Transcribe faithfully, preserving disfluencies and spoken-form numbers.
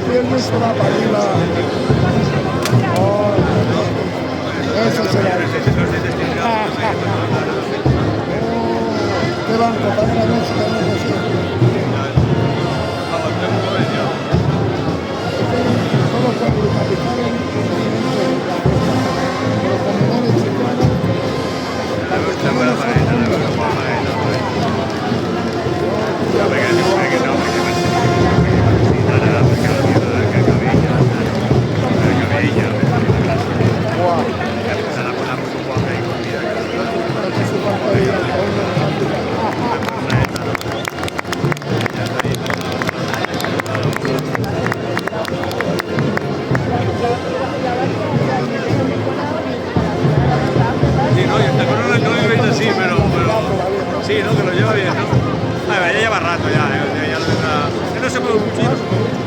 Viernes se va para arriba. Oh, eso será. Oh, qué banco, paga la música, no sé. Todo cuando capitales, pero como no le chiflan, Sí, ¿no? Y hasta con una nueve así, pero, pero sí, ¿no? Que lo lleva bien, ¿no? Ay, ya lleva rato ya, eh, o sea, ya lo tendrá. Que no se mueve mucho, ya no se mueve mucho.